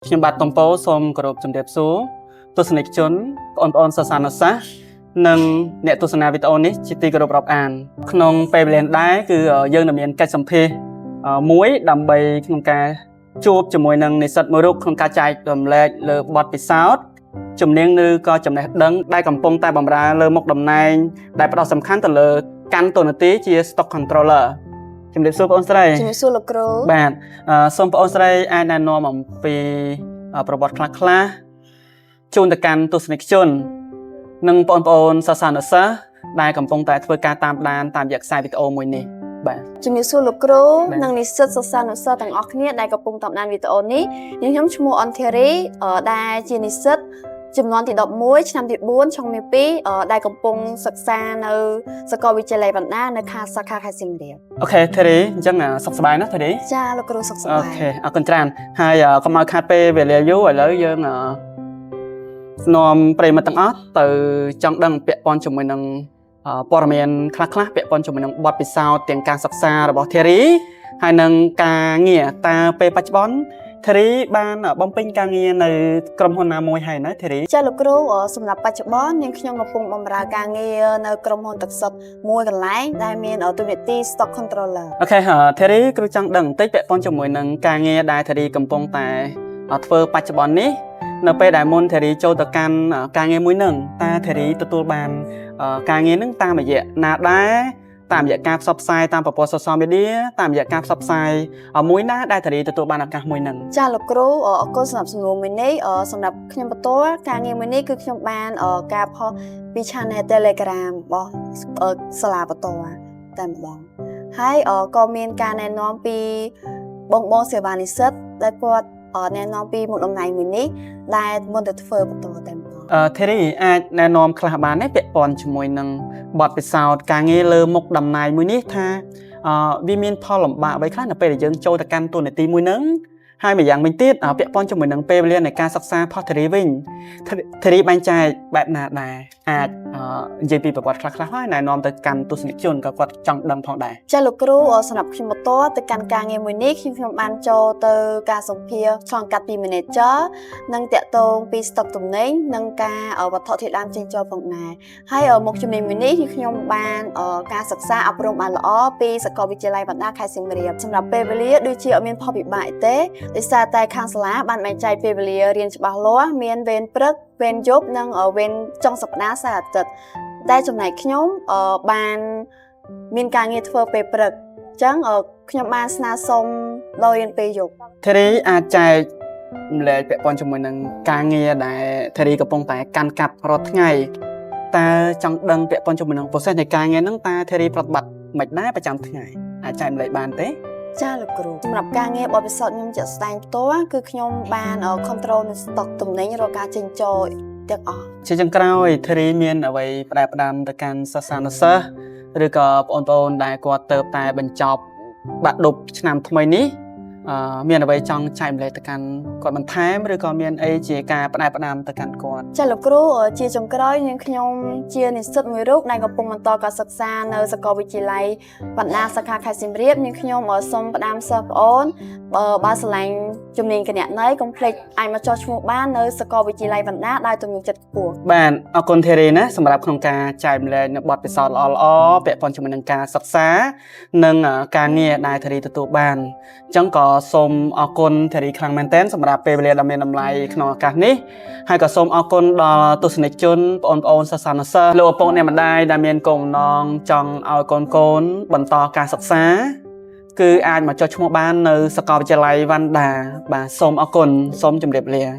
ខ្ញុំបាទតំពោសូមគោរពជំរាបសួរទស្សនិកជនបងប្អូនសិស្សានុសិស្សនិងអ្នកទស្សនាវីដេអូនេះជាទីគោរពរាប់អានក្នុងពេលវេលានេះដែរគឺយើងនឹងមានកិច្ចសម្ភាសន៍មួយដើម្បីក្នុងការជួបជាមួយនឹងនិស្សិតមួយរូបក្នុងការចែករំលែកលើបទពិសោធន៍ជំនាញឬក៏ចំណេះដឹងដែលកំពុងតែបម្រើលើមុខតំណែងដែលផ្ដោតសំខាន់ទៅលើកាន់តួនាទីជា stock controller ជំរាបសួរបងប្អូនស្រី ជំរាបសួរលោកគ្រូ បាទសូមបងប្អូនស្រីអាចណែនាំអំពីប្រវត្តិខ្លះៗជូនទៅកាន់ទស្សនិកជន និងបងប្អូនសិស្សានុសិស្សដែលកំពុងតែធ្វើការតាមដានតាមរយៈខ្សែវីដេអូមួយនេះបាទ។ ជំរាបសួរលោកគ្រូ បាទ និងនិស្សិតសិស្សានុសិស្សទាំងអស់គ្នាដែលកំពុងតាមដានវីដេអូនេះនាងខ្ញុំឈ្មោះអនធីរីដែលជានិស្សិតជំនាន់ទី11ឆ្នាំទី4ឆុងមាស2ដែលកំពុងសិក្សានៅសាកលវិទ្យាល័យបណ្ដានៅខាសាខាខេត្តសៀមរាប OK ធីរីអញ្ចឹងសុខសប្បាយណាស់ធីរី ចាលោកគ្រូសុខសប្ អូ បាយ ខេអរគុណច្រើនហើយកុំឲ្យខាតពេលវេលាយូរឥឡូវយើងនាំប្រិយមិត្តទាំងអស់ទៅចង់ដឹងពាក់ព័ន្ធជាមួយនឹងព័ត៌មានខ្លះៗពាក់ព័ន្ធជាមួយនឹងបទពិសោធន៍ទាំងការសិក្សារបស់ធីរីហើយនឹងការងារតើពេលបច្ចុប្បន្នធីរីបានបំពេញការងារនៅក្រុមហ៊ុនណាមួយហើយណាធីរី ចាលោកគ្រូសម្រាប់បច្ចុប្បន្ននាងខ្ញុំកំពុងបម្រើការងារនៅក្រុមហ៊ុនទឹកសុទ្ធមួយកន្លែងដែលមានតួនាទី stock controller OK ធីរីគ្រូចង់ដឹងបន្តិចពាក់ព័ន្ធជាមួយនឹងការងារដែលធីរីកំពុងតែធ្វើបច្ចុប្បន្ននេះនៅពេលដែលមុនធីរីចូលទៅកាន់ការងារមួយនឹងតើធីរីទទួលបានការងារនឹងតាមរយៈណាដែរតាមរយៈការផ្សព្វផ្សាយតាមប្រព័ន្ធ social media តាមរយៈការផ្សព្វផ្សាយមួយណាដែលធីរីទទួលបានឱកាសមួយនឹង ចាលោកគ្រូអរគុណសម្រាប់សំណួរមួយនេះសម្រាប់ខ្ញុំផ្ទាល់ការងារមួយនេះគឺខ្ញុំបានការផុសពី Channel Telegram របស់សាលាផ្ទាល់តែម្ដងហើយក៏មានការណែនាំពីបងបងសេវានិស្សិតដែលគាត់ណែនាំពីមុខតំណែងមួយនេះដែលមុនទៅធ្វើបន្តតែម្ដង ធីរីអាចណែនាំខ្លះបានទេពាក់ព័ន្ធជាមួយនឹងបទពិសោធន៍ការងារលើមុខតំណែងមួយនេះថាវាមានផលលំបាកអ្វីខ្លះនៅពេលដែលយើងចូលទៅកាន់តួនាទីមួយហ្នឹងហើយម្យ៉ាងវិញទៀតពាក់ព័ន្ធជាមួយនឹងពេលវេលានៃការសិក្សាផុសធីរីវិញធីរីបែងចែកបែបណាដែរអាចនិយាយពីប្រវត្តិខ្លះៗហើយណែនាំទៅកាន់ទស្សនិកជនក៏គាត់ចង់ដឹងផងដែរ ចាលោកគ្រូសម្រាប់ខ្ញុំបន្តទៅកាន់ការងារមួយនេះខ្ញុំខ្ញុំបានចូលទៅការសម្ភាសឆ្លងកាត់ពី manager និងតាក់ទងពី stock ទំនិញនិងការវត្ថុធាតុដើមចេញចូលផងដែរហើយមុខជំនាញមួយនេះគឺខ្ញុំបានការសិក្សាអប់រំបានល្អពីសាកលវិទ្យាល័យបណ្ដាខេត្តសៀមរាបសម្រាប់ពេលវេលាដូចជាអត់មានផលពិបាកទេដោយសារតែខាងសាលាបានបែងចែកពេលវេលារៀនច្បាស់លាស់មានវេនព្រឹកវេនយប់និងវេនចុងសប្តាហ៍សៅរ៍អាទិត្យតែចំណែកខ្ញុំបានមានការងារធ្វើពេលព្រឹកអញ្ចឹងខ្ញុំបានស្នើសុំដល់រៀនពេលយប់ ធីរីអាចចែករំលែកពាក់ព័ន្ធជាមួយនឹងការងារដែលធីរីកំពុងតែកាន់កាប់រាល់ថ្ងៃតើចង់ដឹងពាក់ព័ន្ធជាមួយនឹង process នៃការងារហ្នឹងតើធីរីប្រតិបត្តិមិនដែរប្រចាំថ្ងៃអាចចែករំលែកបានទេ ចាលោកគ្រូសម្រាប់ការងារបទពិសោធន៍ខ្ញុំជាក់ស្ដែងផ្ទាល់គឺខ្ញុំបាន control នៅ stock ទំនិញរាល់ការចេញចូលទាំងអស់ ជាចុងក្រោយធីរីមានអ្វីផ្ដែផ្ដាំទៅកាន់សិស្សានុសិស្សឬក៏បងប្អូនដែលគាត់ទៅតែបញ្ចប់បាក់ឌុបឆ្នាំថ្មីនេះមានអ្វីចង់ចែករំលែកទៅកាន់គាត់បន្ថែមឬក៏មានអីជាការផ្ដែផ្ដាំទៅកាន់គាត់ ចាលោកគ្រូជាចុងក្រោយនាងខ្ញុំជានិស្សិតមួយរូបដែលកំពុងបន្តការសិក្សានៅសាកលវិទ្យាល័យបណ្ដាសាខាខេត្តសៀមរាបនាងខ្ញុំសូមផ្ដាំសិស្សប្អូនបើស្រឡាញ់ជំនាញគណនេយ្យកុំភ្លេចអាចមកចុះឈ្មោះបាននៅសាកលវិទ្យាល័យបណ្ដាដោយទំនុកចិត្តខ្ពស់ បាទអរគុណធីរីណាសម្រាប់ក្នុងការចែករំលែកនៅបទពិសោធន៍ល្អៗពាក់ព័ន្ធជាមួយនឹងការសិក្សានិងការងារដែលធីរីទទួលបានអញ្ចឹងក៏សូមអរគុណធីរីខ្លាំងមែនទែនសម្រាប់ពេលវេលាដ៏មានតម្លៃក្នុងឱកាសនេះហើយក៏សូមអរគុណដល់ទស្សនិកជនបងប្អូនសិស្សានុសិស្សលោកឪពុកអ្នកម្ដាយដែលមានកូនបំណងចង់ឲ្យកូនកូនបន្តការសិក្សាគឺអាចមកចុះឈ្មោះបាននៅសាកលវិទ្យាល័យវ៉ាន់ដាបាទសូមអរគុណសូមជម្រាបលា។